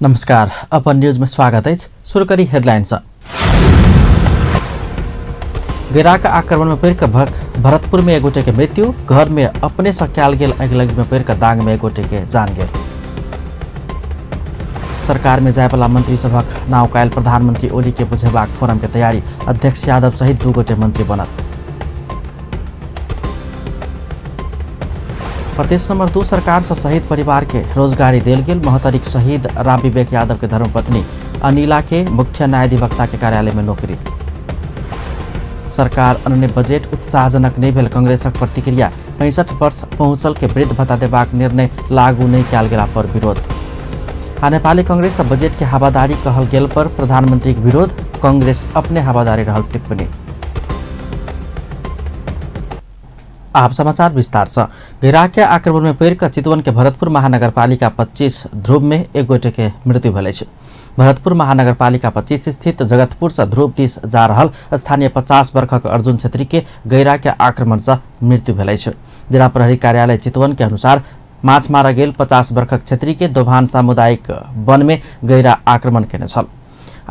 नमस्कार, अपन न्यूज में स्वागत अछि। शुरू करी हेडलाइन से। गेराक आक्रमण में पड़ि कऽ भरतपुर में एक गोटे के मृत्यु, घर में अपने से कयल गेल अगिलगी में पड़ि कऽ दांग में एक गोटे के जान गेल। सरकार में जायवला मंत्री सभक नाव काल्हि प्रधानमंत्री ओली के बुझेबाक फोरम के तैयारी, अध्यक्ष यादव सहित दू गोटे मंत्री बनत। प्रदेश नंबर 2 सरकार से शहीद परिवार के रोजगारी देल गेल। महोत्तरीक शहीद राम विवेक यादव के धर्मपत्नी अनिला के मुख्य न्यायाधिवक्ता के कार्यालय में नौकरी। सरकार अन्य बजट उत्साहजनक नहीं भेल कांग्रेसक प्रतिक्रिया, 65 वर्ष पहुंचल के वृद्ध भत्ता देबाक निर्णय लागू नहीं कयल गेला पर विरोध। आ नेपाली कांग्रेस बजट के हवादारी कहल गेल पर प्रधानमंत्री के विरोध, कांग्रेस अपने हवादारी रहल टिप्पणी। आप समाचार विस्तार से। घेरा के आक्रमण में पड़ि कऽ चितवन के भरतपुर महानगरपालिका 25 ध्रुव में एक गोटे के मृत्यु भेल अछि। भरतपुर महानगरपालिका 25 स्थित जगतपुर से ध्रुव दिस जा रहल स्थानीय 50 वर्षक अर्जुन छेत्री के गैरा के आक्रमण से मृत्यु भेल अछि। जिला प्रहरी कार्यालय चितवन के अनुसार माछ मारऽ गेल 50 वर्षक छेत्री के दोभान सामुदायिक वन में गैरा आक्रमण केने छल।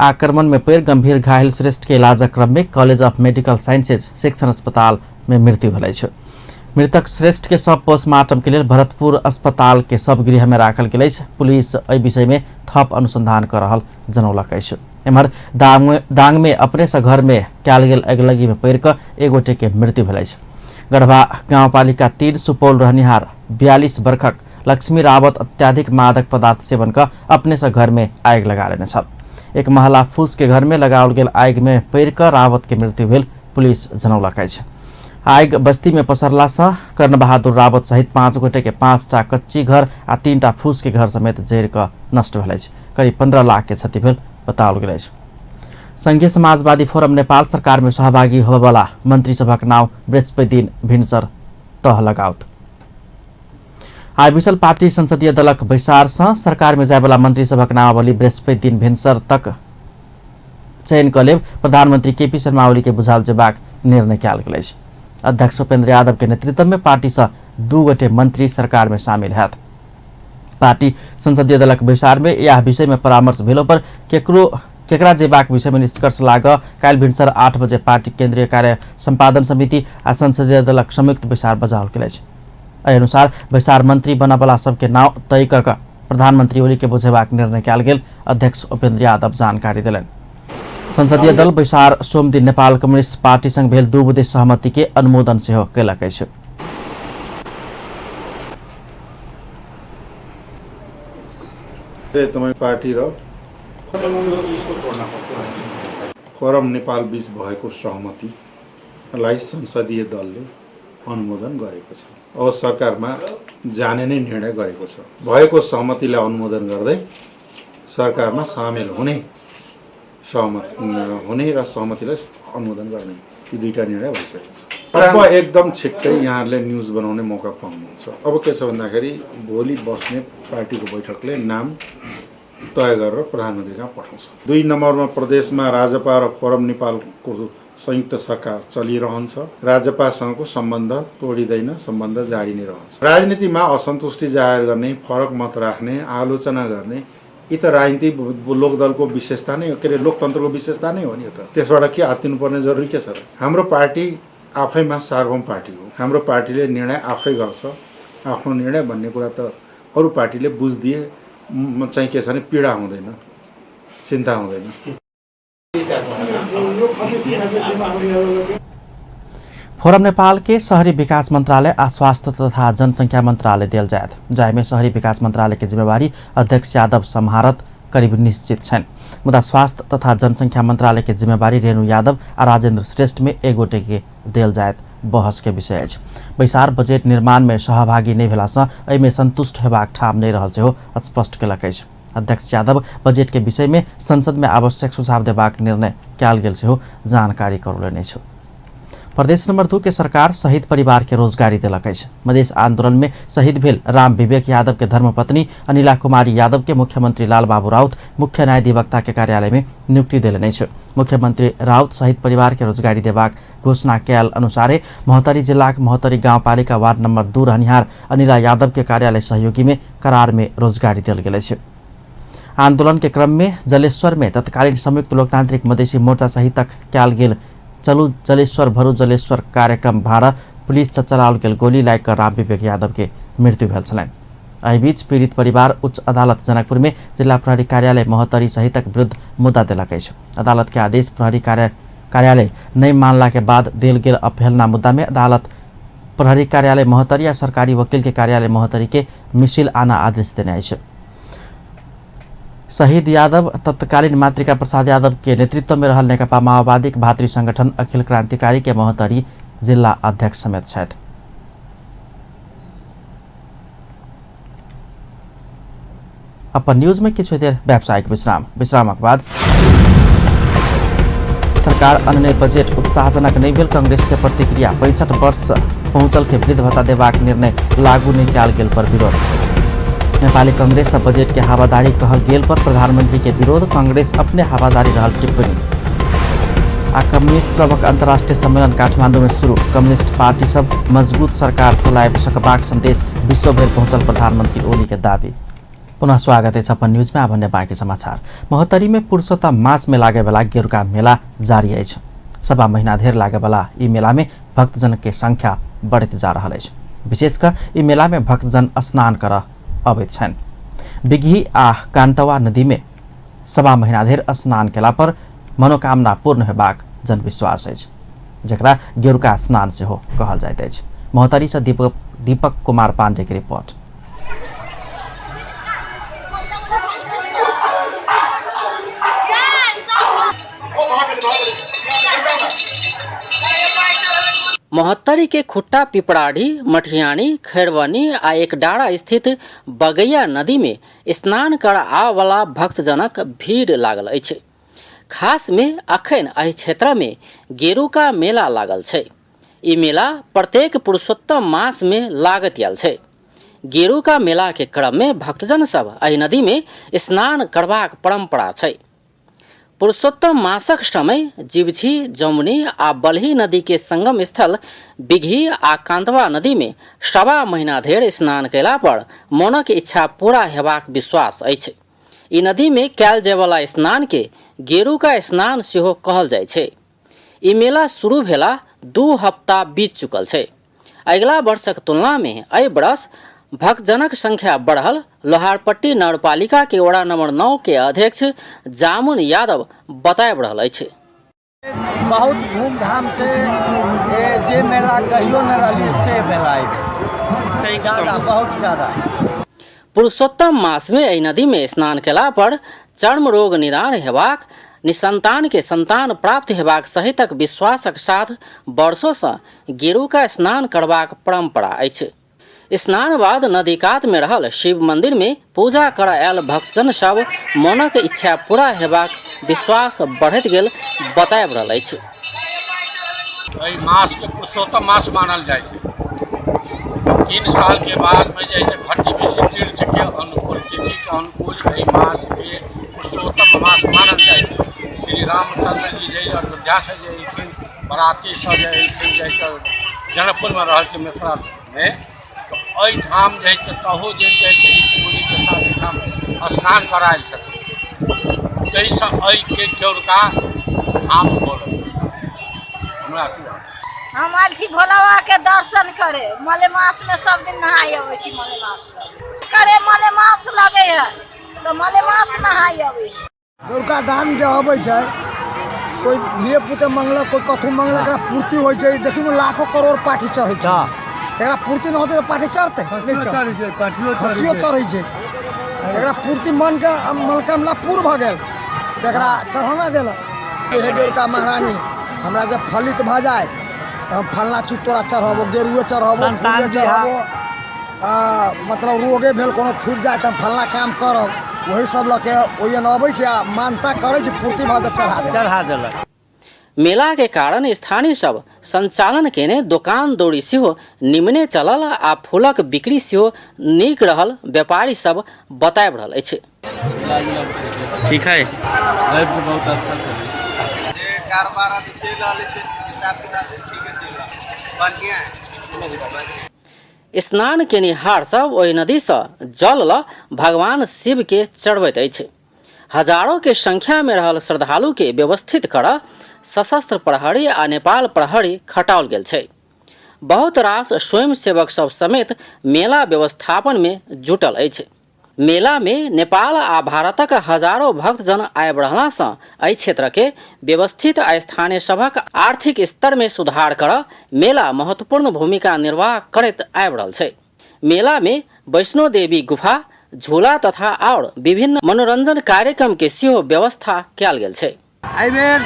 आक्रमण में पड़ि गंभीर घायल श्रेष्ठ के इलाजक क्रम में कॉलेज ऑफ मेडिकल साइंसेज शिक्षण अस्पताल में मृत्यु भेल अछि। मृतक श्रेष्ठ के सब पोस्टमार्टम के लेल भरतपुर अस्पताल के सब गृह में राखल गेल अछि। पुलिस एहि विषय में थप अनुसंधान कर रहल जनौलक अछि। एम्हर दांग में अपने से घर में कयल गेल अगिलगी में पड़ि कऽ एक गोटे के मृत्यु भेल अछि। गढ़वा गांवपालिका 3 सुपौल रहनिहार 42 वर्षक लक्ष्मी रावत अत्याधिक मादक पदार्थ सेवन कऽ अपने से घर में आगि लगा लेने छल। एक महला फूस के घर में लगाओल गेल आगि में पड़ि कऽ रावत के मृत्यु भेल पुलिस जनौलक अछि। आगि बस्ती में पसरला से कर्ण बहादुर रावत सहित 5 गोटे के 5टा कच्ची घर आ 3टा फूस के घर समेत जरि कऽ नष्ट भेल अछि। करीब 15 लाख के क्षति भेल बताओल गेल अछि। संघीय समाजवादी फोरम नेपाल सरकार में सहभागी होबयवला मंत्री सभक नाव बृहस्पति दिन भिनसर तह लगाओत। आइ विशाल पार्टी संसदीय दलक बैसार से सरकार में जायवला मंत्री सभक नामावली बृहस्पति दिन भिनसर तक चयन कऽ लेब प्रधानमंत्री केपी शर्मा ओली के बुझाओल जेबाक निर्णय कयल गेल अछि। अध्यक्ष उपेंद्र यादव के नेतृत्व में पार्टी से 2 गोटे मंत्री सरकार में शामिल हैत। पार्टी संसदीय दलक बैसार में यह विषय में परामर्श भेलो पर केकरा जेबाक विषय में निष्कर्ष लाग काल्हि भिनसर 8 बजे पार्टी केंद्रीय कार्य संपादन समिति आ संसदीय दलक संयुक्त बैसार बजाओल गेल अछि। एहि अनुसार बैसार मंत्री बनबला सबके नाव तय कऽ कऽ प्रधानमंत्री ओली के बुझेबाक निर्णय कयल गेल अध्यक्ष उपेंद्र यादव जानकारी देलनि। संसदीय दल बैसार सोमदिन नेपाल कम्युनिस्ट पार्टी संग भेल 2 बुँदे सहमति के अनुमोदन सेहो कयलक अछि। पार्टी र फोरम नेपाल बीच भएको सहमतिलाई संसदीय दलले अनुमोदन गरेको छ। अब सरकारमा जाने नै निर्णय गरेको छ। भएको सहमतिलाई अनुमोदन गर्दै सरकारमा सामेल हुने सहमत हुने र सहमतिलाई अनुमोदन गर्ने यी दुईटा निर्णय भइसकेको छ। अब एकदम छिट्टै यहाँहरूले न्युज बनाउने मौका पाउनुहुन्छ। अब के छ भन्दाखेरि भोलि बस्ने पार्टीको बैठकले नाम तय गरेर प्रधानमन्त्री कहाँ पठाउँछ। 2 नम्बरमा प्रदेशमा राजपा र फोरम नेपालको संयुक्त सरकार चलिरहन्छ। राजपासँगको सम्बन्ध तोडिँदैन, सम्बन्ध जारी नै रहन्छ। राजनीतिमा असन्तुष्टि जाहेर गर्ने, फरक मत राख्ने, आलोचना गर्ने यी त राजनीतिक लोकदलको विशेषता नै हो, के अरे लोकतन्त्रको विशेषता नै हो नि त। त्यसबाट के आत्तिनुपर्ने जरुरी के छ र? हाम्रो पार्टी आफैमा सार्वभौम पार्टी हो। हाम्रो पार्टीले निर्णय आफै गर्छ। आफ्नो निर्णय भन्ने कुरा त अरू पार्टीले बुझिदिए चाहिँ के छ भने पीडा हुँदैन, चिन्ता हुँदैन। फोरम नेपाल के शहरी विकास मंत्रालय आ स्वास्थ्य तथा जनसंख्या मंत्रालय देल जायत, जाहिमे शहरी विकास मंत्रालय के जिम्मेवारी अध्यक्ष यादव सम्हारत करीब निश्चित छनि। मुदा स्वास्थ्य तथा जनसंख्या मंत्रालय के जिम्मेवारी रेणु यादव आ राजेंद्र श्रेष्ठ में एक गोटे के देल जायत बहस के विषय अछि। बैसार बजट निर्माण में सहभागी नहि भेला सँ एहिमे संतुष्ट हेबाक ठाम नहि रहल सेहो स्पष्ट केलक अछि। अध्यक्ष यादव बजट के विषय में संसद में आवश्यक सुझाव देबाक निर्णय कयल गेल सेहो जानकारी करौलनि अछि। प्रदेश नंबर 2 के सरकार शहीद परिवार के रोजगारी देलक अछि। मधेश आंदोलन में शहीद भेल राम विवेक यादव के धर्मपत्नी अनिला कुमारी यादव के मुख्यमंत्री लालबाबू राउत मुख्य न्यायाधिवक्ता के कार्यालय में नियुक्ति देलनि अछि। मुख्यमंत्री राउत शहीद परिवार के रोजगारी देबाक घोषणा कयल अनुसारे महोत्तरी जिलाक महोत्तरी गाउँपालिका वार्ड नंबर 2 रहनिहार अनिला यादव के कार्यालय सहयोगी में करार में रोजगारी देल गेल अछि। आंदोलन के क्रम में जलेश्वर में तत्कालीन संयुक्त लोकतांत्रिक मधेसी मोर्चा सहितक कयल गेल चलू जलेश्वर भरू जलेश्वर कार्यक्रम भाड़ा पुलिस से चलाओल गेल गोली लागि कऽ राम विवेक यादव के मृत्यु भेल छलनि। एहि बीच पीड़ित परिवार उच्च अदालत जनकपुर में जिला प्रहरी कार्यालय महोत्तरी सहितक विरुद्ध मुद्दा देलक अछि। अदालत के आदेश प्रहरी कार्यालय नहि मानला के बाद देल गेल अवहेलना मुद्दा में अदालत प्रहरी कार्यालय महोत्तरी आ सरकारी वकील के कार्यालय महोत्तरी के मिसिल आना आदेश देने अछि। शहीद यादव तत्कालीन मातृका प्रसाद यादव के नेतृत्व में रहल नेकपा माओवादी भातृ संगठन अखिल क्रांतिकारी के महोत्तरी जिला अध्यक्ष समेत छथि। अपन न्यूज में किछु देर व्यावसायिक विश्राम, विश्रामक बाद सरकार अनने बजेट उत्साहजनक नहि भेल कांग्रेस के प्रतिक्रिया। 65 वर्ष पहुंचल के वृद्ध भत्ता देबाक निर्णय लागू नहि कयल गेल पर विरोध। नेपाली कांग्रेस बजेट के हवादारी कहल गेल पर प्रधानमंत्री के विरोध, कांग्रेस अपने हवादारी रहल टिप्पणी। आ कम्युनिस्ट सबक अंतर्राष्ट्रीय सम्मेलन काठमांडू में शुरू, कम्युनिस्ट पार्टी सब मजबूत सरकार चलाए सकबाक संदेश विश्वभरि पहुंचल प्रधानमंत्री ओली के दावी। पुनः स्वागत है अपन न्यूज में। आब अन्य बाँकी समाचार। महोत्तरी में पुरुषोत्तम मास में लागे वाला गेरुका मेला जारी अछि। सवा महीना धरि लागे वाला ई मेला में भक्तजन के संख्या बढ़ैत जा रहल अछि। विशेषकर ई मेला में भक्तजन स्नान करऽ अबैत छनि। बिगही आ कांतवा नदी में सवा महीना धरि स्नान केला पर मनोकामना पूर्ण हेबाक जनविश्वास अछि, जकरा गेरुका स्नान सेहो कहल जाइत अछि। महोत्तरी से दीपक कुमार पांडे के रिपोर्ट। महोत्तरी के खुट्टा पिपराढ़ी, मठियाणी, खैरवनी आ एकडारा स्थित बगैया नदी में स्नान कर आबऽवला भक्तजनक भीड़ लागल अछि। खास में अखन एहि क्षेत्र में गेरुका मेला लागल छै। ई मेला प्रत्येक पुरुषोत्तम मास में लागत आयल छै। गेरुका मेला के क्रम में भक्तजन सब एहि नदी में स्नान करबाक परंपरा छै। पुरुषोत्तम मासक समय जीवछी, जमुनी आ बलही नदी के संगम स्थल बिघी आ कांतवा नदी में सवा महीना धरि स्नान कयला पर मोनक इच्छा पूरा हेबाक विश्वास अछि। ई नदी में कयल जायवला स्नान के गेरुका स्नान सेहो कहल जाइ छै। ई मेला शुरू भेला 2 हफ्ता बीत चुकल छै। अगिला वर्षक तुलना में एहि वर्ष भक्तजनक संख्या बढ़ल लोहारपट्टी नगरपालिका के वड़ा नंबर 9 के अध्यक्ष जामुन यादव बताबि रहल अछि। बहुत धूमधाम से जे मेला कहियो न रहली से मेला एहि ज्यादा, बहुत ज्यादा। पुरुषोत्तम मास में एहि नदी में स्नान केला पर चर्म रोग निदान हेबाक, निसंतान के संतान प्राप्त हेबाक सहितक विश्वासक साथ वर्षो सँ गेरुका स्नान करबाक परंपरा अछि। स्नान बाद नदी कात में रहल शिव मंदिर में पूजा कर आयल भक्तजन सब मोनक इच्छा पूरा हेबाक विश्वास बढ़ैत गेल बताबि रहल अछि। एहि मास के पुरुषोत्तम मास मानल जाइ छै। 3 साल के बाद में जे छै भट्टी बेसी तीर्थ के अनुकूल, तिथि के अनुकूल एहि मास के पुरुषोत्तम मास मानल जाइ छै। श्री रामचंद्र जी जे अयोध्या से जे एलखिन, बराती सब जे एलखिन, जे जनकपुर में रहलखिन मिथिला में, तऽ एहिठाम जे छै तहु दिन जे छै ऋषि मुनिके साथ एहिठाम स्नान करायल छथिन, ताहिसँ एहिके गेरुका धाम बोलल हमरा। हम आयल छी भोला बाबा के दर्शन करे, मलेमास में सब दिन नहाय अबै छी। मलेमास करे, मलेमास लगे है तऽ मलेमास नहाय अबै। गेरुका दान जे अबै छै, कोइ धिये पुते मंगलक, कोइ कथू मंगलक, एकरा पूर्ति होइ छै। देखियौ ने, लाखों करोड़ पाठी चढ़ै छै, एकरा पूर्ति नहि होतै तऽ पाठी चढ़तै? चढ़ै छै, पाठियो। खसियो चढ़ै छै। एकरा पूर्ति मनके मनोकामना पूर भऽ गेल तऽ एकरा चढ़ौना देलक। हे गेरुका महारानी, हमरा जब फलित भऽ जाय तऽ हम फल्लाँ चीज तोरा चढ़बो, गेरुए चढ़बो, फूले चढ़बो, मतलब रोगे भेल कोनो छूटि जाय तऽ हम फल्लाँ काम करब। वही सब लऽ के ओहि अबै छै आ मानता करै छै, पूर्ति भऽ जाय चढ़ा देलक। मेला के कारण स्थानीय सब संचालन केने दोकान दौरी सेहो निमने चलल आ फूलक बिक्री सेहो नीक रहल व्यापारी सब बताबि रहल अछि। ठीक है, लाइफ बहुत अच्छा छै। जे कारोबार अभी चलि रहल छै हिसाब किताब से ठीक चलि रहल, बढ़िया है। स्नान केनिहार सब ओहि नदी सँ जल ल भगवान शिव के चढ़बैत अछि। हजारों के संख्या में रहल श्रद्धालु के व्यवस्थित कर सशस्त्र प्रहरी आ नेपाल प्रहरी खटाओल गेल छै। बहुत रास स्वयंसेवक सब समेत मेला व्यवस्थापन में जुटल अछि। मेला में नेपाल आ भारतक हजारों भक्तजन आबि रहला सँ एहि क्षेत्र के व्यवस्थित आ स्थानीय सभक आर्थिक स्तर में सुधार कर मेला महत्वपूर्ण भूमिका निर्वाह करैत आबि रहल छै। मेला में वैष्णो देवी गुफा, झूला तथा और विभिन्न मनोरंजन कार्यक्रम के सेहो व्यवस्था कयल गेल छै। एहिबेर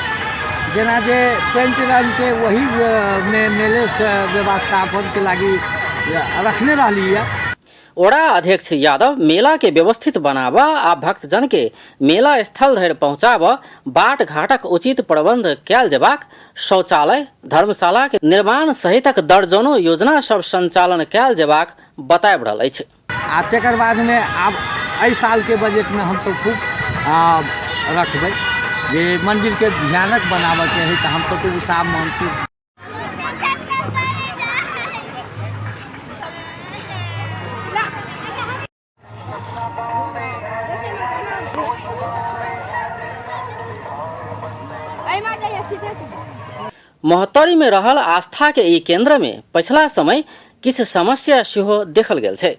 जेना जे पेंट रंगके वही मे मेले से व्यवस्थापनके लागि रखने रहली है। ओड़ा अध्यक्ष यादव मेला के व्यवस्थित बनाबऽ आ भक्तजन के मेला स्थल धरि पहुंचाबऽ बाट घाटक उचित प्रबंध कयल जेबाक, शौचालय, धर्मशाला के निर्माण सहितक दर्जनों योजना सब संचालन कयल जेबाक बताबि रहल अछि। आ तकर बादमे आब एहि सालके बजटमे हमसभ खूब रखबै जे मन्दिरके भयानक बनाबऽके हइ, तऽ हमसभ तऽ उत्साह मनसँ। महोत्तरी में रहल आस्था के ई केंद्र में पछिला समय किछु समस्या सेहो देखल गेल छै।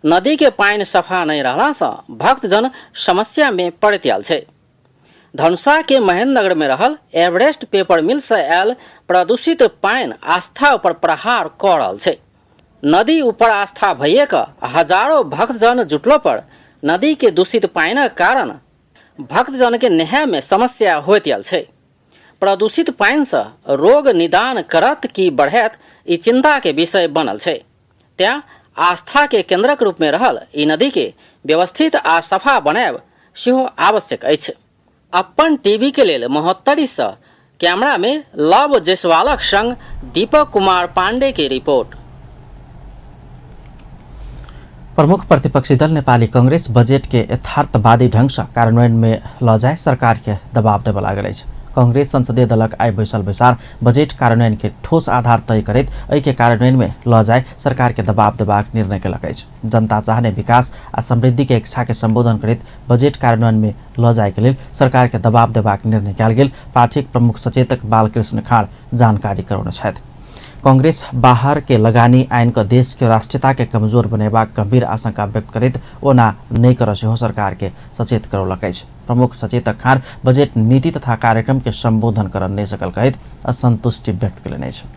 नदी के पानि सफा नहि रहला सँ भक्तजन समस्या में पड़ैत आयल छै। धनुषा के महेंद्रनगर में रहल एवरेस्ट पेपर मिल से आयल प्रदूषित पानि आस्था ऊपर प्रहार कऽ रहल छै। नदी ऊपर आस्था भइए कऽ हजारों भक्तजन जुटलो पर नदी के दूषित पानिक कारण भक्तजन के नहाय में समस्या होइत आयल छै। प्रदूषित पानिसँ रोग निदान करत कि बढ़त, ई चिंता के विषय बनल छै। तें आस्था के केंद्रक रूप में रहल ई नदी के व्यवस्थित आ सफा बनायब सेहो आवश्यक अछि। अप्पन टीवी के लेल महोत्तरी सँ कैमरा में लव जायसवालक संग दीपक कुमार पांडे के रिपोर्ट। प्रमुख प्रतिपक्षी दल नेपाली कांग्रेस बजेट के यथार्थवादी ढंग से कार्यान्वयन में ल जाए सरकार के दबाव देबऽ लागल अछि। कांग्रेस संसदीय दलक आइ बैसल बैसार बजेट कार्यान्वयन के ठोस आधार तय करैत एहि के कार्यान्वयन में ल जाए सरकार के दबाव देबाक निर्णय केलक अछि। जनता चाहने विकास आ समृद्धि के इच्छा के संबोधन करैत बजेट कार्यान्वयन में ल जाए के लेल सरकार के दबाव देबाक निर्णय कयल गेल पार्टीक प्रमुख सचेतक बालकृष्ण खाँड जानकारी करौने छथि। कांग्रेस बाहर के लगानी आइन क देश के राष्ट्रीयता के कमजोर बनेबाक गंभीर आशंका व्यक्त करैत ओना नहि करऽ सेहो सरकार के सचेत करौलक अछि। प्रमुख सचेतक खाँड बजेट नीति तथा कार्यक्रम के संबोधन करऽ नहि सकल कहैत असंतुष्टि व्यक्त कयलनि अछि।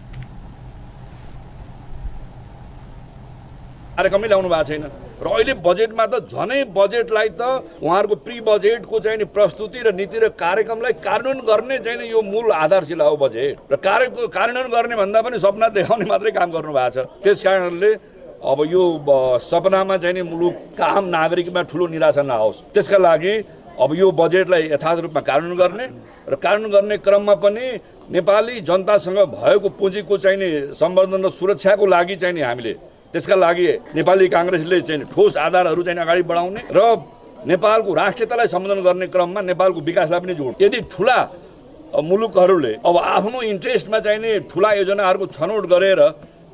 कार्यक्रमै ल्याउनु भएको छैन र अहिले बजेटमा त झनै बजेटलाई त उहाँहरूको प्री बजेटको चाहिँ नि प्रस्तुति र नीति र कार्यक्रमलाई कार्यान्वयन गर्ने चाहिँ नि यो मूल आधारशिला हो बजेट, र कार्यान्वयन गर्ने भन्दा पनि सपना देखाउने मात्रै काम गर्नु भएको छ। त्यस कारणले अब यो सपनामा चाहिँ नि मुलुकका आम नागरिकमा ठुलो निराशा नआओस्, त्यसका लागि अब यो बजेटलाई यथार्थ रूपमा कार्यान्वयन गर्ने र कार्यान्वयन गर्ने क्रममा पनि नेपाली जनतासँग भएको पुँजीको चाहिँ नि सम्वर्धन र सुरक्षाको लागि चाहिँ नि हामीले त्यसका लागि नेपाली काङ्ग्रेसले चाहिँ ठोस आधारहरू चाहिँ अगाडि बढाउने र नेपालको राष्ट्रियतालाई सम्बोधन गर्ने क्रममा नेपालको विकासलाई पनि जोड्ने। यदि ठुला मुलुकहरूले अब आफ्नो इन्ट्रेस्टमा चाहिने ठुला योजनाहरूको छनौट गरेर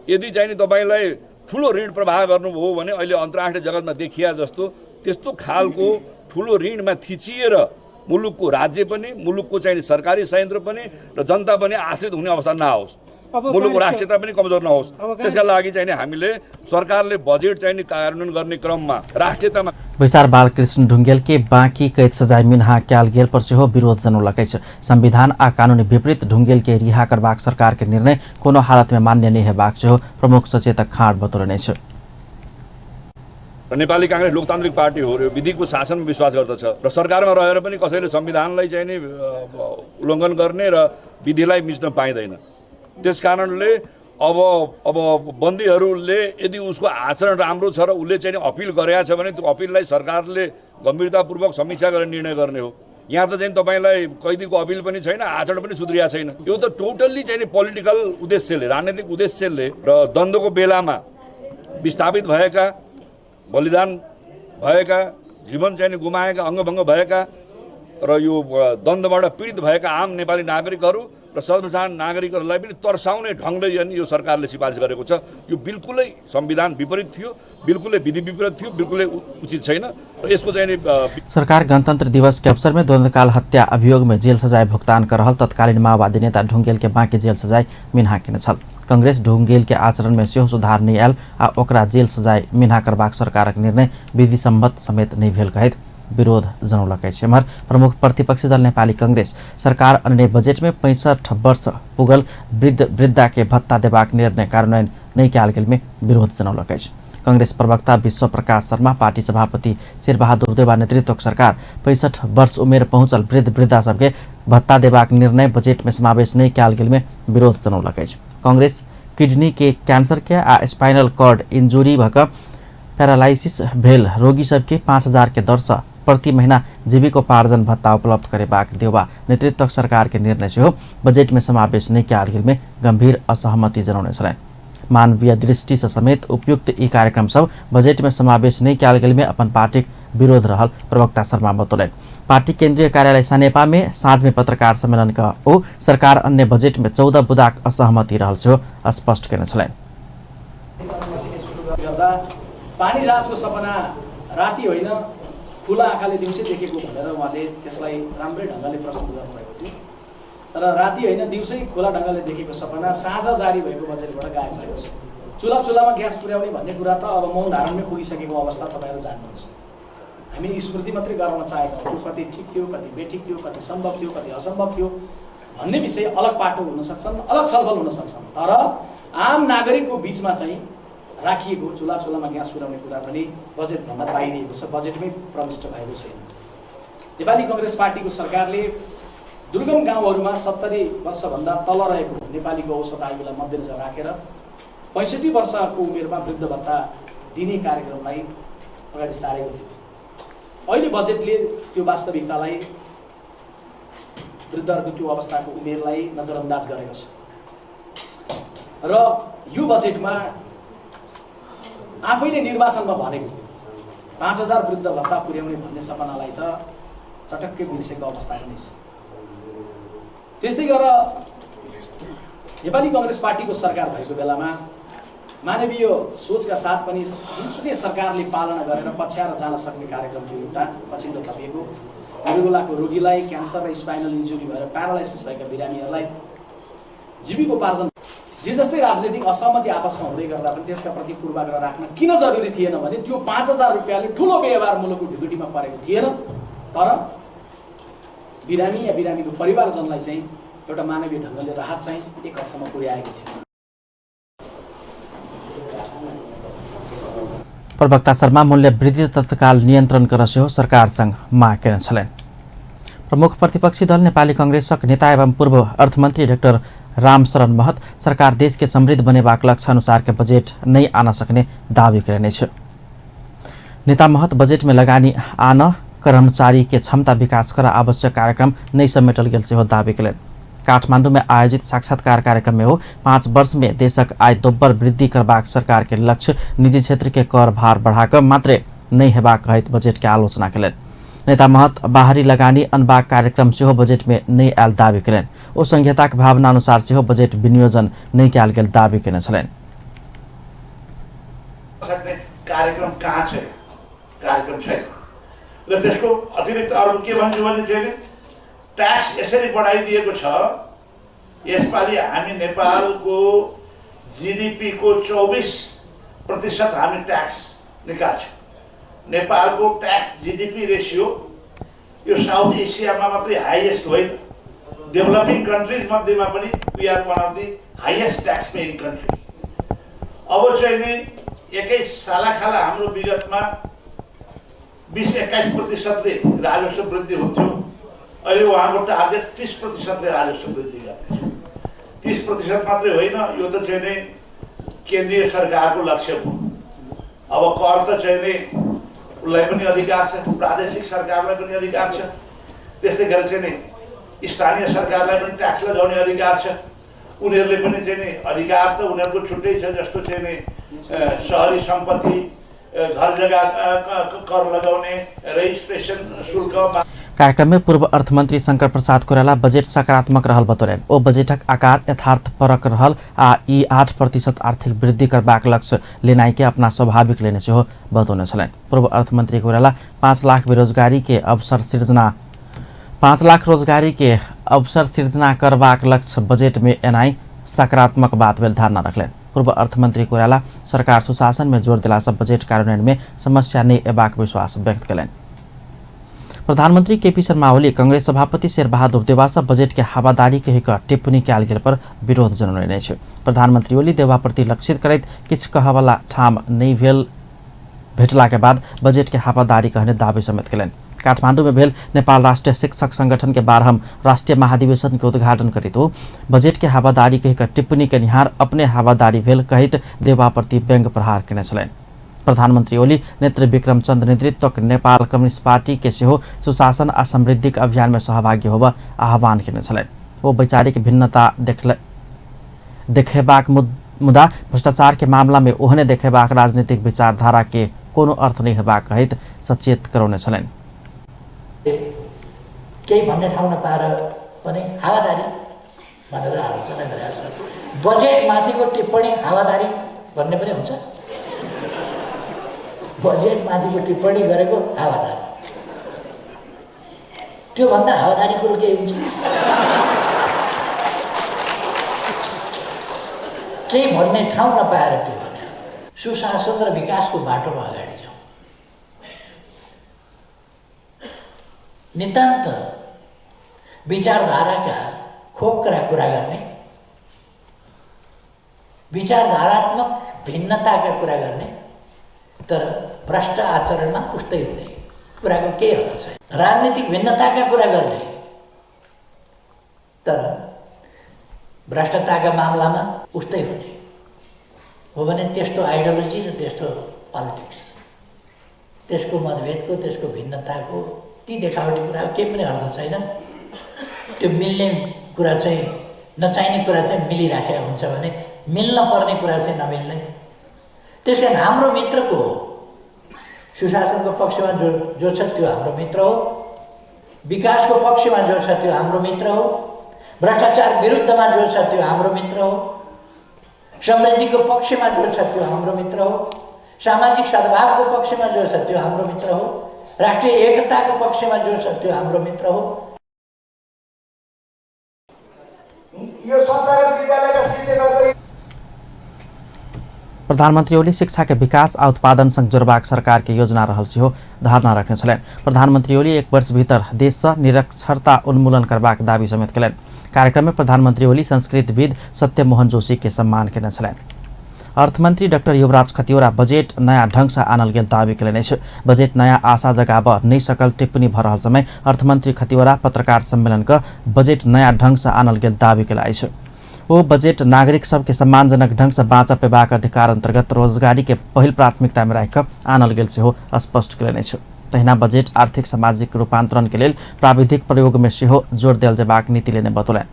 यदि चाहिँ तपाईँलाई ठुलो ऋण प्रवाह गर्नुभयो भने अहिले अन्तर्राष्ट्रिय जगतमा देखिया जस्तो त्यस्तो खालको ठुलो ऋणमा थिचिएर मुलुकको राज्य पनि, मुलुकको चाहिँ सरकारी संयन्त्र पनि र जनता पनि आश्रित हुने अवस्था नआओस्, मुलुकको राष्ट्रियता पनि कमजोर नहोस्, त्यसका लागि चाहिँ हामीले सरकारले बजेट चाहिँ कार्यान्वयन गर्ने क्रममा राष्ट्रियतामा। बैसार बालकृष्ण ढुंगेल के बाँकी कैद सजाय मिन्हा कयल गेल पर सेहो विरोध जनौलक अछि। संविधान आ कानूनी विपरीत ढुंगेल के रिहा करबाक सरकार के निर्णय कोनो हालत में मान्य नहि हेबाक सेहो प्रमुख सचेतक खाँड बतौलनि अछि। नेपाली काङ्ग्रेस लोकतान्त्रिक पार्टी हो र विधिको शासनमा विश्वास गर्दछ र सरकारमा रहेर पनि कसैले संविधानलाई चाहिँ नि उल्लङ्घन गर्ने र विधिलाई मिच्न पाइँदैन। त्यस कारणले अब अब बन्दीहरूले यदि उसको आचरण राम्रो छ र उसले चाहिँ अपिल गरेको छ भने त्यो अपिललाई सरकारले गम्भीरतापूर्वक समीक्षा गरेर निर्णय गर्ने हो। यहाँ त चाहिँ तपाईँलाई कैदीको अपिल पनि छैन, आचरण पनि सुध्रिया छैन। यो त टोटल्ली चाहिँ पोलिटिकल उद्देश्यले, राजनीतिक उद्देश्यले र द्वन्द्वको बेलामा विस्थापित भएका, बलिदान भएका, जीवन चाहिँ गुमाएका, अङ्गभङ्ग भएका र यो द्वन्द्वबाट पीडित भएका आम नेपाली नागरिकहरू र सर्वसाधारण नागरिकहरूलाई पनि तर्साउने ढङ्गले यो सरकारले सिफारिस गरेको छ। यो बिल्कुलै संविधान विपरीत थियो, बिल्कुलै विधि विपरीत थियो, बिल्कुलै उचित छैन र यसको चाहिँ सरकार गणतंत्र दिवस के अवसर में द्वंद्वकाल हत्या अभियोग में जेल सजाय भुगतान कर रहल तत्कालीन माओवादी नेता ढुंगेल के बाँकी जेल सजाय मिन्हा केने छल। कांग्रेस ढुंगेल के आचरण में सेहो सुधार नहि आयल आ ओकरा जेल सजाय मिन्हा करबाक सरकारक निर्णय विधि सम्मत समेत नहि भेल कहैत विरोध जनौलक अछि। एम्हर प्रमुख प्रतिपक्षी दल नेपाली कांग्रेस सरकार अन्य बजेट में 65 वर्ष पुगल वृद्ध वृद्धा के भत्ता देबाक निर्णय कार्यान्वयन नहि कयल गेल में विरोध जनौलक अछि। कांग्रेस प्रवक्ता विश्व प्रकाश शर्मा पार्टी सभापति शेरबहादुर देउवा नेतृत्वक सरकार 65 वर्ष उमेर पहुँचल वृद्ध वृद्धा सबके भत्ता देबाक निर्णय बजेट में समावेश नहि कयल गेल में विरोध जनौलक अछि। कांग्रेस किडनी के कैंसर के आ स्पाइनल कॉर्ड इंजुरी भऽ कऽ पैरालिसिस भेल रोगी सबके 5,000 के दर सँ प्रति महीना जीविकोपार्जन भत्ता उपलब्ध करेबाक देउवा नेतृत्वक सरकार के निर्णय सेहो बजेट में समावेश नहि कयल गेल में गंभीर असहमति जनौने छलनि। मानवीय दृष्टि से समेत उपयुक्त ई कार्यक्रम सब बजेट में समावेश नहि कयल गेल में अपन पार्टीक विरोध रहल प्रवक्ता शर्मा बतौलनि। पार्टी केंद्रीय कार्यालय सनेपा में साँझ में पत्रकार सम्मेलन क ओ सरकार अन्य बजेट में 14 बुदाक असहमति रहल सेहो स्पष्ट केने छलनि। पानी जहाजको सपना राति होइन खुला आँखाले दिउँसै देखेको भनेर उहाँले त्यसलाई राम्रै ढङ्गले प्रस्तुत गर्नुभएको थियो, तर राति होइन दिउँसै खुला ढङ्गले देखेको सपना साँझ जारी भएको बजेटबाट गायब भएको छ। चुला चुलामा ग्यास पुर्याउने भन्ने कुरा त अब मौन धारणमै पुगिसकेको अवस्था तपाईँहरू जान्नुहुन्छ। हामी स्मृति मात्रै गराउन चाहेका हौँ, कति ठिक थियो, कति बेठिक थियो, कति सम्भव थियो, कति असम्भव थियो भन्ने विषय अलग पाटो हुन सक्छन्, अलग छलफल हुन सक्छन्, तर आम नागरिकको बिचमा चाहिँ राखिएको चुला चुलामा ग्यास पुर्याउने कुरा पनि बजेटभन्दा बाहिरिएको छ, बजेटमै प्रविष्ट भएको छैन। नेपाली कङ्ग्रेस पार्टीको सरकारले दुर्गम गाउँहरूमा 70 वर्षभन्दा तल रहेको नेपालीको औसत आयुलाई मध्यनजर राखेर 65 वर्षको उमेरमा वृद्ध भत्ता दिने कार्यक्रमलाई अगाडि सारेको थियो। अहिले बजेटले त्यो वास्तविकतालाई, वृद्धहरूको त्यो अवस्थाको उमेरलाई नजरअन्दाज गरेको छ र यो बजेटमा आफैले निर्वाचनमा भनेको 5,000 वृद्ध भत्ता पुर्याउने भन्ने सपनालाई त चटक्कै बिर्सेको अवस्था नै छ। त्यस्तै गरेर नेपाली कङ्ग्रेस पार्टीको सरकार भएको बेलामा मानवीय सोचका साथ पनि जुनसुकै सरकारले पालना गरेर पछ्याएर जान सक्ने कार्यक्रम थियो एउटा पछिल्लो थपिएको मृगौलाको रोगीलाई क्यान्सर र स्पाइनल इन्जुरी भएर प्यारालाइसिस भएका बिरामीहरूलाई जीविकोपार्जन जे जस्तै राजनीतिक असहमति आपसमा हुँदै गर्दा पनि त्यसका प्रति पूर्वाग्रह राख्न किन जरुरी थिएन भने त्यो 5,000 रुपियाँले ठुलो व्यवहार मुलुकको ढुकुटीमा परेको थिएन, तर बिरामी या बिरामीको परिवारजनलाई चाहिँ एउटा मानवीय ढङ्गले राहत चाहिँ एक हदसम्म पुर्याएको थियो। प्रवक्ता शर्मा मूल्य वृद्धि तत्काल नियन्त्रण कर सेहो सरकारसँग माग केने छलनि। प्रमुख प्रतिपक्षी दल नेपाली कांग्रेसक नेता एवं पूर्व अर्थमन्त्री डाक्टर रामशरण महत सरकार देश के समृद्ध बनेबाक लक्ष्य अनुसार के बजेट नहि आन सकने दावी कयने अछि। नेता महत बजेट में लगानी आन कर्मचारी के क्षमता विकास कर आवश्यक कार्यक्रम नहि समेटल गेल सेहो दावी कयलनि। काठमाडौँ में आयोजित साक्षात्कार कार्यक्रम में हो 5 वर्ष में देशक आय दोब्बर वृद्धि करबाक सरकार के लक्ष्य निजी क्षेत्र के कर भार बढ़ाकर मात्रे नहि हेबाक कहैत बजेट के आलोचना कयलनि। नेता महत बाहरी लगानी अनबाक कार्यक्रम सेहो बजेट में नहि आयल दावी कयलनि। ओ संहिताक भावना अनुसार सेहो बजेट विनियोजन नहि कयल गेल दावी कयने छलनि। कार्यक्रम कहाँ छ? कार्यक्रम छैन र त्यसको अतिरिक्त अरू के भन्छु भने चाहिँ ट्याक्स यसरी बढाइदिएको छ। यसपालि हामी नेपालको जिडिपीको 24% हामी ट्याक्स निकाल्छौँ। नेपालको ट्याक्स जिडिपी रेसियो यो साउथ एसियामा मात्रै हाइएस्ट होइन, डेभलपिङ कन्ट्रिज मध्येमा पनि we are one of the highest tax paying country. अब चाहिँ नि एकै सालाखाला हाम्रो विगतमा 20-21% राजस्व वृद्धि हुन्थ्यो, अहिले उहाँको टार्गेट 30% राजस्व वृद्धि गर्ने छ। 30% मात्रै होइन, यो त चाहिँ नि केन्द्रीय सरकारको लक्ष्य हो। अब कर त चाहिँ नि उसलाई पनि अधिकार छ, प्रादेशिक सरकारलाई पनि अधिकार छ, त्यस्तै गरी चाहिँ नि स्थानीय सरकारलाई पनि ट्याक्स लगाउने अधिकार छ। उनीहरूले पनि चाहिँ नि अधिकार त उनीहरूको छुट्टै छ, जस्तो चाहिँ नि सहरी सम्पत्ति, घर जग्गा कर लगाउने, रेजिस्ट्रेसन शुल्क। कार्यक्रम में पूर्व अर्थमंत्री शंकर प्रसाद कोइराला बजेट सकारात्मक रहल बतौलनि। ओ बजेटक आकार यथार्थ परक रहल आ ई 8% आर्थिक वृद्धि करबाक लक्ष्य लेनाइ के अपना स्वाभाविक लेने सेहो बतौने छलनि। पूर्व अर्थमंत्री कोइराला 5 लाख बेरोजगारी के अवसर सृजना 5 लाख रोजगारी के अवसर सृजना करबाक लक्ष्य बजेट में एनाइ सकारात्मक बात भेल धारणा रखलनि। पूर्व अर्थमंत्री कोइराला सरकार सुशासन में जोर देलासँ बजेट कार्यान्वयन में समस्या नहि एबाक विश्वास व्यक्त कयलनि। प्रधानमंत्री केपी शर्मा ओली कांग्रेस सभापति शेरबहादुर देउवासँ बजेट के हवादारी कहि कऽ टिप्पणी कयल गेल पर विरोध जनौने अछि। प्रधानमंत्री ओली देउवा प्रति लक्षित करैत किछु कहवला ठाम नहि भेल भेटला के बाद बजेट के हवादारी कहने दावी समेत कयलनि। काठमांडू में भेल नेपाल राष्ट्रीय शिक्षक संगठन के 12वां राष्ट्रीय महाधिवेशन के उद्घाटन करैत ओ बजेट के हवादारी कहि कऽ टिप्पणी केनिहार अपने हवादारी भेल कहैत देउवा प्रति व्यंग्य प्रहार केने छलनि। प्रधानमंत्री ओली नेत्र विक्रम चंद नेतृत्वक नेपाल कम्युनिस्ट पार्टी के सेहो सुशासन आ समृद्धिक अभियान में सहभागी होबऽ आह्वान केने छलनि। ओ वैचारिक भिन्नता देखेबाक मुदा भ्रष्टाचार के मामला में ओहने देखेबाक राजनीतिक विचारधारा के कोनो अर्थ नहि हेबाक कहैत सचेत करौने छलनि। केही भन्ने ठाउँ नपाएर पनि हावादारी भनेर आलोचना गरेका छन्। बजेट माथिको टिप्पणी हावादारी भन्ने पनि हुन्छ। बजेट माथिको टिप्पणी गरेको हावादारी, त्योभन्दा हावादारी कुरो केही हुन्छ? केही भन्ने ठाउँ नपाएर त्यो भने। सुशासन र विकासको बाटोमा अगाडि जाउँ। नितान्त विचारधाराका खोक्रा कुरा गर्ने, विचारधारात्मक भिन्नताका कुरा गर्ने, तर भ्रष्ट आचरणमा उस्तै हुने कुराको केही अर्थ छैन। राजनीतिक भिन्नताका कुरा गर्ने, तर भ्रष्टताका मामलामा उस्तै हुने हो भने त्यस्तो आइडियोलोजी र त्यस्तो पोलिटिक्स, त्यसको मतभेदको, त्यसको भिन्नताको ती देखावटी कुराको केही पनि अर्थ छैन। त्यो मिल्ने कुरा चाहिँ, नचाहिने कुरा चाहिँ मिलिराखेको हुन्छ भने मिल्न पर्ने कुरा चाहिँ नमिल्ने। त्यस कारण हाम्रो मित्र को हो? सुशासनको पक्षमा जो जो छ त्यो हाम्रो मित्र हो, विकासको पक्षमा जो छ त्यो हाम्रो मित्र हो, भ्रष्टाचार विरुद्धमा जो छ त्यो हाम्रो मित्र हो, समृद्धिको पक्षमा जो छ त्यो हाम्रो मित्र हो, सामाजिक सद्भावको पक्षमा जो छ त्यो हाम्रो मित्र हो, राष्ट्रिय एकताको पक्षमा जो छ त्यो हाम्रो मित्र हो। यो संस्थागत विद्यालयका शिक्षकहरूको प्रधानमंत्री ओली शिक्षा के विकास आ उत्पादन संग जोड़बाक सरकार के योजना रहल सेहो धारणा रखने छलनि। प्रधानमंत्री ओली 1 वर्ष भीतर देश से निरक्षरता उन्मूलन करबाक दावी समेत कयलनि। कार्यक्रम में प्रधानमंत्री ओली संस्कृतविद सत्यमोहन जोशी के सम्मान केने छलनि। अर्थमंत्री डाक्टर युवराज खतिवड़ा बजेट नयाँ ढंग से आनल गेल दावी कयलनि अछि। बजेट नयाँ आशा जगाबऽ नहि सकल टिप्पणी भऽ रहल समय अर्थमंत्री खतिवड़ा पत्रकार सम्मेलन क बजेट नयाँ ढंग से आनल गेल दावी कयला अछि। ओ बजेट नागरिक सबके सम्मानजनक ढंग से बाँच पेबाक अधिकार अंतर्गत रोजगारी के पहिल प्राथमिकता में राखि कऽ आनल गेल सेहो स्पष्ट कयलनि अछि। तहिना बजेट आर्थिक सामाजिक रूपांतरण के लेल प्राविधिक प्रयोग में सेहो जोर देल जेबाक नीति लेने बतौलनि।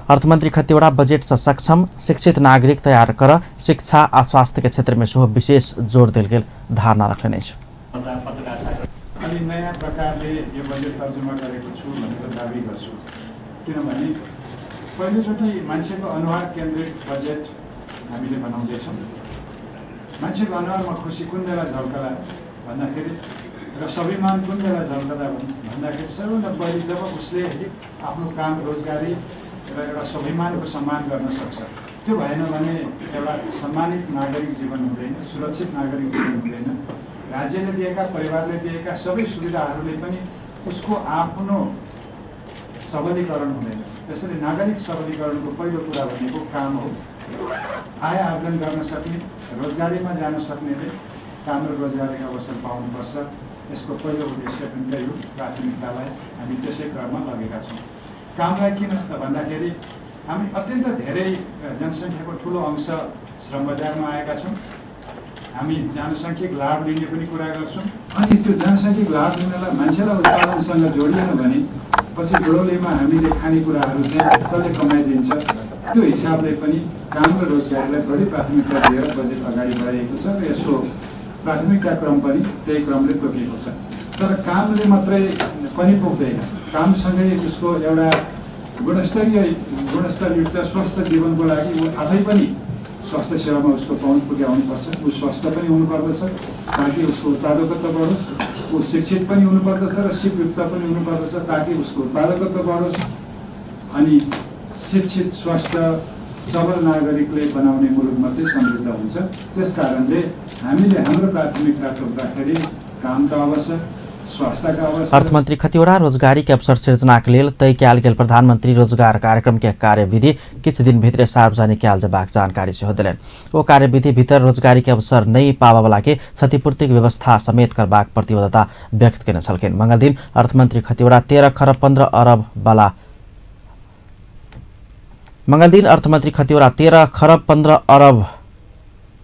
अर्थमंत्री खतिवड़ा बजेट से सक्षम शिक्षित नागरिक तैयार कर शिक्षा आ स्वास्थ्य के क्षेत्र में सेहो विशेष जोर देल गेल धारणा रखलनि अछि। अनि नयाँ प्रकारले यो बजेट तर्जुमा गरेको छु भनेर दावी गर्छु, किनभने पहिलोचोटि मान्छेको अनुहार केन्द्रित बजेट हामीले बनाउँदैछौँ। मान्छेको अनुहारमा खुसी कुन बेला झल्कला भन्दाखेरि र स्वाभिमान कुन बेला झल्कला भन्दाखेरि सबैभन्दा बढी जब उसले आफ्नो काम रोजगारी र एउटा स्वाभिमानको सम्मान गर्न सक्छ। त्यो भएन भने एउटा सम्मानित नागरिक जीवन हुँदैन, सुरक्षित नागरिक जीवन हुँदैन। राज्यले दिएका, परिवारले दिएका सबै सुविधाहरूले पनि उसको आफ्नो सबलीकरण हुँदैन। त्यसैले नागरिक सबलीकरणको पहिलो कुरा भनेको काम हो। आय आर्जन गर्न सक्ने, रोजगारीमा जान सक्नेले काम र रोजगारीको अवसर पाउनुपर्छ। यसको पहिलो उद्देश्य पनि त्यही हो। प्राथमिकतालाई हामी त्यसै क्रममा लगेका छौँ। कामलाई किन त भन्दाखेरि हामी अत्यन्त धेरै जनसङ्ख्याको ठुलो अंश श्रम बजारमा आएका छौँ। हामी जनसाङ्ख्यिक लाभ लिने पनि कुरा गर्छौँ। अनि त्यो जनसाङ्ख्यिक लाभ लिनलाई मान्छेलाई उत्पादनसँग जोडिएन भने पछि बुढौलीमा हामीले खानेकुराहरू चाहिँ कसले कमाइदिन्छ, त्यो हिसाबले पनि काम र रोजगारीलाई बढी प्राथमिकता दिएर बजेट अगाडि बढाइएको छ र यसको प्राथमिकता क्रम पनि त्यही क्रमले तोकिएको छ। तर कामले मात्रै पनि पुग्दैन, कामसँगै उसको एउटा गुणस्तरयुक्त स्वस्थ जीवनको लागि ऊ आफै पनि स्वास्थ्य सेवामा उसको पहुँच पुग्याउनुपर्छ। ऊ स्वस्थ पनि हुनुपर्दछ ताकि उसको उत्पादकत्व बढोस्, ऊ शिक्षित पनि हुनुपर्दछ र सिपयुक्त पनि हुनुपर्दछ ताकि उसको उत्पादकत्व बढोस्। अनि शिक्षित स्वस्थ सबल नागरिकले बनाउने मुलुक मात्रै समृद्ध हुन्छ। त्यसकारणले हामीले हाम्रो प्राथमिकता तोक्दाखेरि कामका अवसर, स्वास्थ्यका अवसर। अर्थमन्त्री खतिवड़ा रोजगारी के अवसर सृजनाक लेल तय कयल गेल प्रधानमंत्री रोजगार कार्यक्रम के कार्यविधि किछु दिन भित्र सार्वजनिक कयल जेबाक जानकारी सेहो देलनि। ओ कार्यविधि भीतर रोजगारी के अवसर नहि पाबयवला के क्षतिपूर्तिक व्यवस्था समेत करबाक प्रतिबद्धता व्यक्त केने छलखिन। मंगलदिन अर्थमन्त्री खतिवड़ा 13 खरब 15 अरब वाला मंगलदिन अर्थमन्त्री खतिवड़ा 13 खरब 15 अरब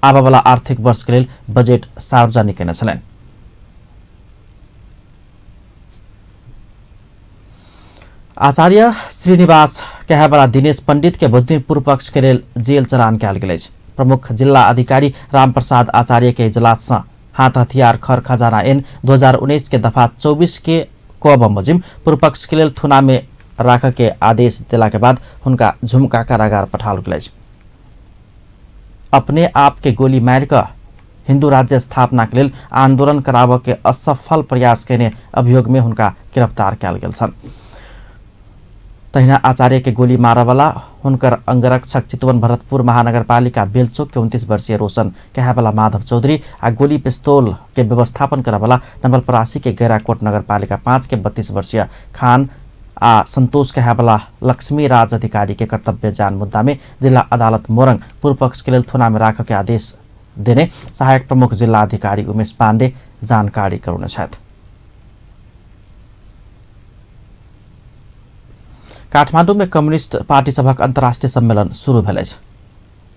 आबयवला आर्थिक वर्ष के लेल बजेट सार्वजनिक केने छलनि। आचार्य श्रीनिवास कहैवला दिनेश पंडित के बुधदिन पूर्व पक्ष के लेल जेल चलान कयल गेल अछि। प्रमुख जिल्ला अधिकारी रामप्रसाद आचार्य के इजलास सँ हाथ हथियार खर खजाना एन 2019 के दफा 24 के क बमोजिम पूर्व पक्ष के लेल थुना में राख के आदेश देला के बाद हुनका झुमका कारागार पठाओल गेल अछि। अपने आप के गोली मारि कऽ हिंदू राज्य स्थापना के लेल आंदोलन कराबऽ के असफल प्रयास केने अभियोग में हुनका गिरफ्तार कयल गेल छल। तहिना आचार्य के गोली मारऽवला हुनकर अंगरक्षक चितवन भरतपुर महानगरपालिका बेलचोक के 29 वर्षीय रोशन कहेवाला माधव चौधरी आ गोली पिस्तौल के व्यवस्थापन करऽवला नवलपरासी के गैराकोट नगरपालिका 5 के 32 वर्षीय खान आ संतोष कहेवाला लक्ष्मी राज अधिकारी के कर्तव्य जान मुद्दा में जिला अदालत मोरंग पूर्व पक्ष के लेल थुना में राखऽ के आदेश देने सहायक प्रमुख जिला अधिकारी उमेश पांडे जानकारी करौने छथि। काठमाडौँ में कम्युनिस्ट पार्टी सभक अंतर्राष्ट्रीय सम्मेलन शुरू भेल अछि।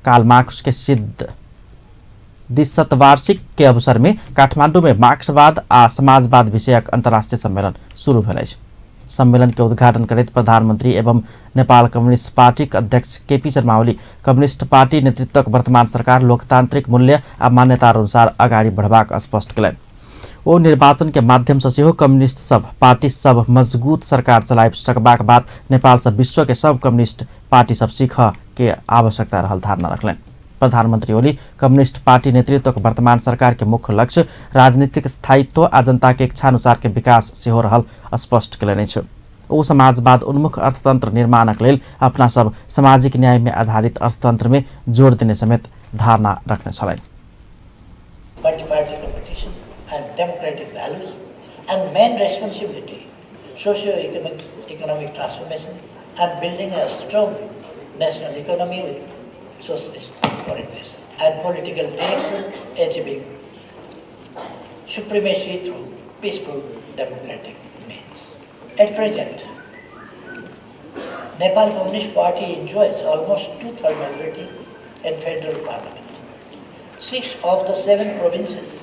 कार्ल मार्क्स के सिद्ध द्विशतवार्षिक के अवसर में काठमाडौँ में मार्क्सवाद आ समाजवाद विषयक अंतर्राष्ट्रीय सम्मेलन शुरू भेल अछि। सम्मेलन के उद्घाटन करैत प्रधानमंत्री एवं नेपाल कम्युनिस्ट पार्टी के अध्यक्ष KP Sharma Oli communist party नेतृत्वक वर्तमान सरकार लोकतांत्रिक मूल्य आ मान्यता अनुसार अगाडि बढ़बाक स्पष्ट कयलनि। ओ निर्वाचन के माध्यम से सेहो कम्युनिस्ट सब पार्टी सब मजबूत सरकार चलाबि सकबाक बात नेपाल से विश्व के सब कम्युनिस्ट पार्टी सब सीख के आवश्यकता रहल धारणा रखलनि। प्रधानमंत्री ओली कम्युनिस्ट पार्टी नेतृत्वक वर्तमान सरकार के मुख्य लक्ष्य राजनीतिक स्थायित्व आ जनता के इच्छानुसार के विकास सेहो रहल स्पष्ट कयलनि अछि। ओ समाजवाद उन्मुख अर्थतंत्र निर्माणक लेल अपना सब सामाजिक न्याय में आधारित अर्थतंत्र में जोर देने समेत धारणा रखने छलनि। Multi-party competition and democratic values and main responsibility, socio-economic transformation and building a strong national economy with socialist orientation and political direction, achieving supremacy through peaceful democratic means. At present, Nepal Communist Party enjoys almost two-thirds majority in federal parliament. 6 of the 7 provinces.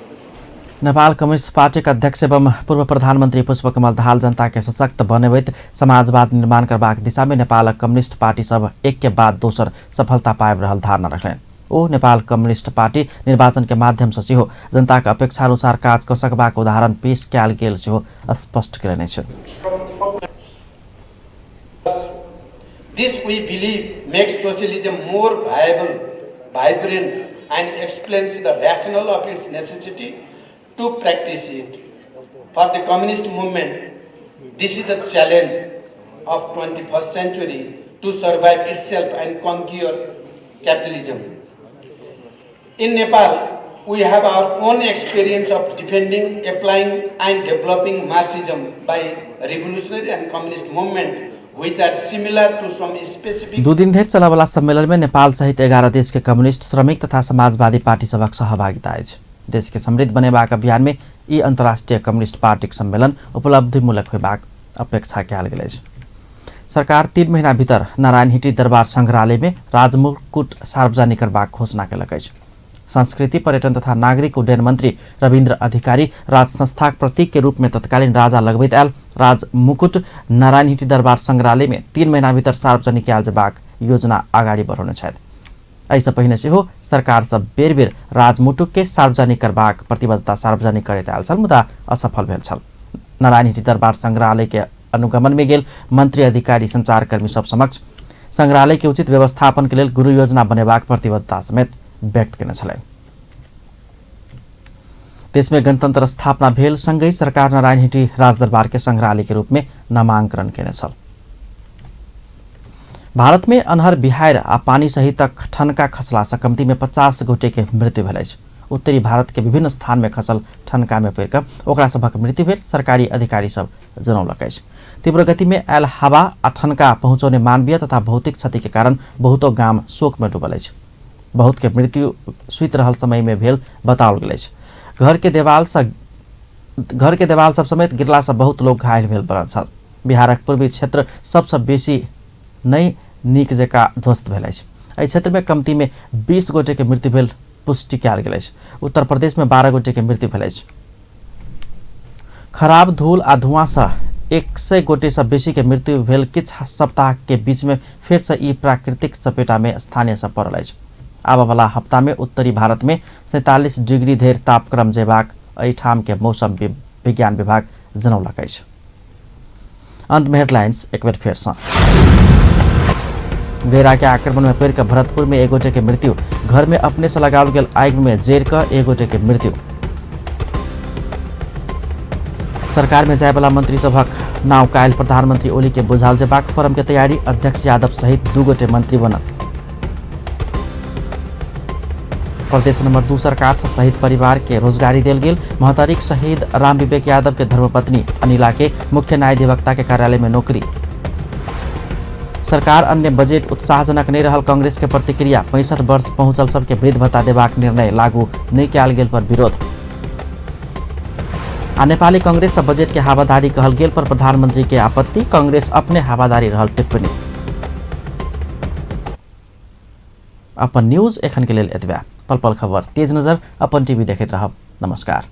Nepal communist party के अध्यक्ष एवं पूर्व प्रधानमंत्री पुष्पकमल दाहाल जनता के सशक्त बनबैत समाजवाद निर्माण करबाक दिशा में नेपालक कम्युनिस्ट पार्टी सब एक के बाद दोसर सफलता पाबि रहल धारणा रखलनि। ओ नेपाल कम्युनिस्ट पार्टी निर्वाचन के माध्यम से सेहो जनता के अपेक्षा अनुसार काज कऽ सकबाक उदाहरण पेश कयल गेल सेहो स्पष्ट कयलनि अछि। This we believe makes socialism more viable, vibrant and explains the rationale of its necessity to practice it. For the communist movement, this is the challenge of 21st century to survive itself and conquer capitalism. In Nepal, we have our own experience of defending, applying and developing Marxism by revolutionary and communist movement, which are similar to some specific. 2 दिन धरि चलयवला सम्मेलन में नेपाल सहित 11 देश के communist, श्रमिक तथा समाजवादी पार्टी सभक सहभागिता अछि। देश के समृद्ध बनेबाक अभियान में ई अंतर्राष्ट्रीय कम्युनिस्ट पार्टीक सम्मेलन उपलब्धिमूलक होयबाक अपेक्षा कयल गेल अछि। सरकार 3 महीना भीतर नारायणहिटी दरबार संग्रहालय में राजमुकुट सार्वजनिक करबाक घोषणा कयलक अछि। संस्कृति, पर्यटन तथा नागरिक उड्डयन मंत्री रविन्द्र अधिकारी राज संस्थाक प्रतीक के रूप में तत्कालीन राजा लगबैत आयल राजमुकुट नारायणहिटी दरबार संग्रहालय में 3 महीना भीतर सार्वजनिक कयल जेबाक योजना अगाडि बढ़ौने छथि। एहिसँ पहिने सेहो सरकार सब बेर बेर राजमुकुट के सार्वजनिक करबाक प्रतिबद्धता सार्वजनिक करैत आयल छल, मुदा असफल भेल छल। नारायणहिटी दरबार संग्रहालय के अनुगमन में गेल मंत्री अधिकारी संचारकर्मी सब समक्ष संग्रहालय के उचित व्यवस्थापन के लेल गुरु योजना बनेबाक प्रतिबद्धता समेत व्यक्त केने छलै। देश में गणतंत्र स्थापना भेल संगहि सरकार नारायणहिटी राजदरबार के संग्रहालय के रूप में नामांकन केने छल। भारत में अन्हर बिहार आ पानी सहितक ठनका खसला से कम्ती में 50 गोटे के मृत्यु भेल अछि। उत्तरी भारत के विभिन्न स्थान में खसल ठनका में पड़ि कऽ ओकरा सभक मृत्यु भेल सरकारी अधिकारी सब जनौलक अछि। तीव्र गति में आयल हवा आ ठनका पहुँचौने मानवीय तथा भौतिक क्षति के कारण बहुतो गाम शोक में डूबल अछि। बहुत के मृत्यु सुति रहल समय में भेल बताओल गेल अछि। घर के देवाल सब समेत गिरला से बहुत लोग घायल भेल बनल छल। बिहारक पूर्वी क्षेत्र सबसँ बेसी नहि नीक जकाँ ध्वस्त भेल अछि। एहि क्षेत्र में कम्ती में 20 गोटे के मृत्यु भेल पुष्टि कयल गेल अछि। उत्तर प्रदेश में 12 गोटे के मृत्यु भेल अछि। खराब धूल आ धुआं से 100 गोटे से बेसी के मृत्यु भेल किछु सप्ताह के बीच में फेर से ई प्राकृतिक चपेटा में स्थानीय सब पड़ल अछि। आबऽवला हप्ता में उत्तरी भारत में 47 डिग्री धरि तापक्रम जेबाक एहिठाम के मौसम विज्ञान विभाग जनौलक अछि। अंत में हेडलाइंस एक बेर फेर से। गैरा के आक्रमण में पड़ि कऽ भरतपुर में एक गोटे के मृत्यु। घर में अपने से लगाओल गेल आगि में जरि कऽ एक गोटे के मृत्यु। सरकार में जायवला मंत्री सभक नाव काल्हि प्रधानमंत्री ओली के बुझाओल जेबाक फोरम के तैयारी। अध्यक्ष यादव सहित 2 गोटे मंत्री बनत। प्रदेश नंबर 2 सरकार से शहीद परिवार के रोजगारी देल गेल। महतरीक शहीद राम विवेक यादव के धर्मपत्नी अनिला के मुख्य न्यायाधिवक्ता के कार्यालय में नौकरी। सरकार अन्य बजट उत्साहजनक नहीं रहल कांग्रेस के प्रतिक्रिया। 65 वर्ष पहुंचल सबके वृद्ध भत्ता देबाक निर्णय लागू नहीं कयल गेल पर विरोध। आ नेपाली कांग्रेस से बजट के हवादारी कहल गेल पर प्रधानमंत्री के आपत्ति। कांग्रेस अपने हवादारी रहल टिप्पणी। अपन न्यूज एखन के लेल एतबे। पल पल खबर तेज नजर अपन टीवी देखैत रहब। नमस्कार।